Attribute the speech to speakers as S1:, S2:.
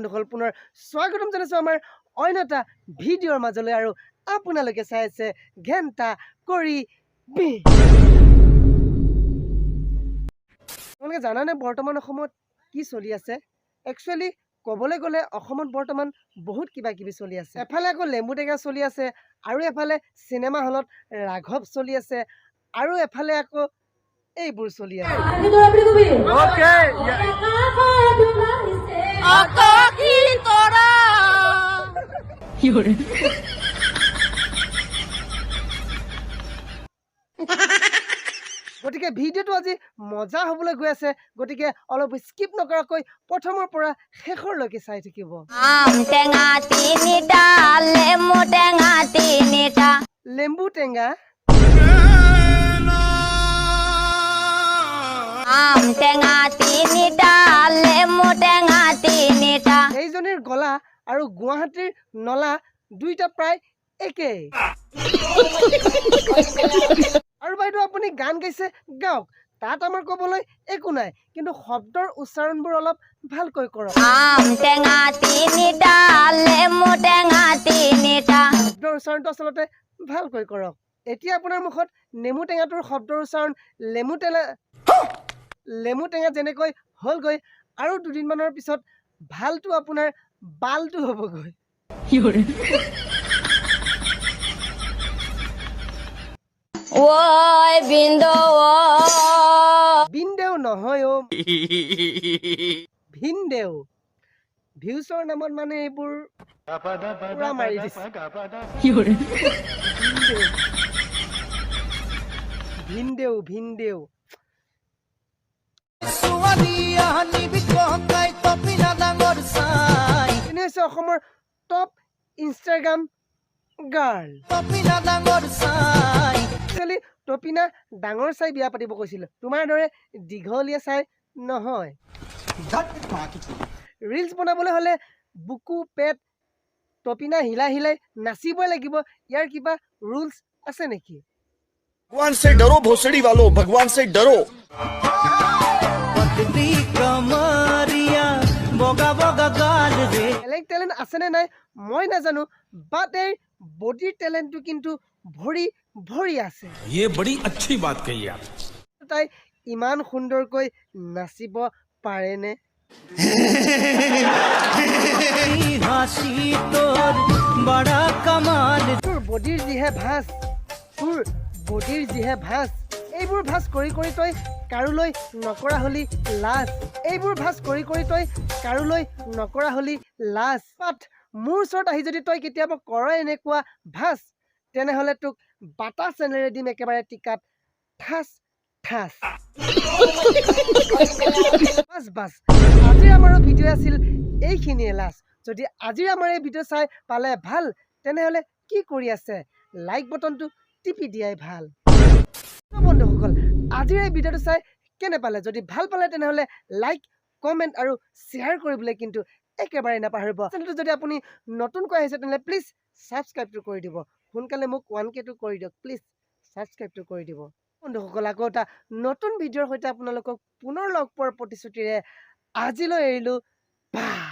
S1: বন্ধুসকল, পুনৰ স্বাগতম জনাইছোঁ আমাৰ অন্য এটা ভিডিঅ'ৰ মাজলৈ আৰু আপোনালোকে চাই আছে ঘেণ্টা কৰি বি। তোমালোকে জানানে বৰ্তমান অসমত কি চলি আছে? একচুৱেলি ক'বলৈ গ'লে অসমত বৰ্তমান বহুত কিবা কিবি চলি আছে। এফালে আকৌ লেম্বু টেঙা চলি আছে আৰু এফালে চিনেমা হলত ৰাঘৱ চলি আছে আৰু এফালে আকৌ এইবোৰ চলি আছে।
S2: Okay.
S1: গতিকে ভিডিঅ'টো আজি মজা হ'বলৈ গৈ আছে, গতিকে অলপ স্কিপ নকৰাকৈ প্ৰথমৰ পৰা শেষৰলৈকে চাই থাকিব।
S3: আম টেঙা তিনিটা, লেমু টেঙা তিনিটা।
S1: লেম্বু টেঙা।
S3: আম টেঙা তিনিটা, লেমু টেঙা তিনিটা।
S1: এইজনীৰ গলা আৰু গুৱাহাটীৰ নলা দুইটা প্ৰায় একেই। আৰু বাইদেউ, আপুনি গান গাইছে গাওক, তাত আমাৰ ক'বলৈ একো নাই, কিন্তু শব্দৰ উচ্চাৰণবোৰ অলপ ভালকৈ কৰক।
S3: আম টেঙা তিনিটা, লেমু টেঙা তিনিটা।
S1: শব্দৰ উচ্চাৰণটো আচলতে ভালকৈ কৰক। এতিয়া আপোনাৰ মুখত নেমু টেঙাটোৰ শব্দৰ উচ্চাৰণ লেমু টেঙা লেমু টেঙা যেনেকৈ হ'লগৈ, আৰু দুদিনমানৰ পিছত ভালটো আপোনাৰ বালটো হ'বগৈ।
S3: ঐ বিন্দু অ।
S1: বিন্দেও নহয় অ', ভিনদেউ। ভিউচৰ নামত মানে এইবোৰ পুৰা মাৰি দিছে। ভিনদেউ, ভিনদেউ, ভিনদেউ। এনে হৈছে অসমৰ টপ ইনষ্টাগ্ৰাম গাৰ্ল। একচুৱেলি তপিনা ডাঙৰ চাই বিয়া পাতিব কৈছিলোঁ, তোমাৰ দৰে দীঘলীয়া চাই নহয়। ৰিলচ বনাবলৈ হ'লে বুকু পেট তপিনা হিলাই হিলাই নাচিবই লাগিব, ইয়াৰ কিবা ৰুলছ আছে নেকি?
S4: भगवान से डरो भोसड़ी वालों, भगवान से डरो।
S1: বেলেগ টেলেণ্ট আছেনে নাই মই নাজানো, বাট এই বডিৰ টেলেণ্টটো কিন্তু ভৰি ভৰি আছে।
S5: ये बड़ी अच्छी बात कही आप।
S1: তাই ইমান সুন্দৰকৈ নাচিব পাৰেনে? তোৰ বডিৰ যিহে ভাঁজ, তোৰ বডিৰ যিহে ভাঁজ, এইবোৰ ভাঁজ কৰি কৰি তই কাৰোলৈ নকৰা হলি লাজ। এইবোৰ ভাঁজ কৰি কৰি তই কাৰোলৈ নকৰা হলি লাজ। বাট মোৰ ওচৰত আহি যদি তই কেতিয়াবা কৰ এনেকুৱা ভাঁজ, তেনেহ'লে তোক বাটা চেনেৰে দিম একেবাৰে টিকাত ঠাচ ঠাচ। বাছ বাছ, আজিৰ আমাৰো ভিডিঅ' আছিল এইখিনিয়ে লাষ্ট। যদি আজিৰ আমাৰ এই ভিডিঅ' চাই পালে ভাল, তেনেহ'লে কি কৰি আছে? লাইক বটনটো টিপি দিয়াই ভাল। তো বন্ধুসকল, আজিৰ এই ভিডিঅ'টো চাই কেনে পালে? যদি ভাল পালে, তেনেহ'লে লাইক, কমেণ্ট আৰু শ্বেয়াৰ কৰিবলৈ কিন্তু একেবাৰে নাপাহৰিব। চেনেলটো যদি আপুনি নতুনকৈ আহিছে, তেনেহ'লে প্লিজ ছাবস্ক্ৰাইবটো কৰি দিব। সোনকালে মোক 1Kটো কৰি দিয়ক, প্লিজ ছাবস্ক্ৰাইবটো কৰি দিব। বন্ধুসকল, আকৌ এটা নতুন ভিডিঅ'ৰ সৈতে আপোনালোকক পুনৰ লগ পোৱাৰ প্ৰতিশ্ৰুতিৰে আজিলৈ এৰিলোঁ। বাই।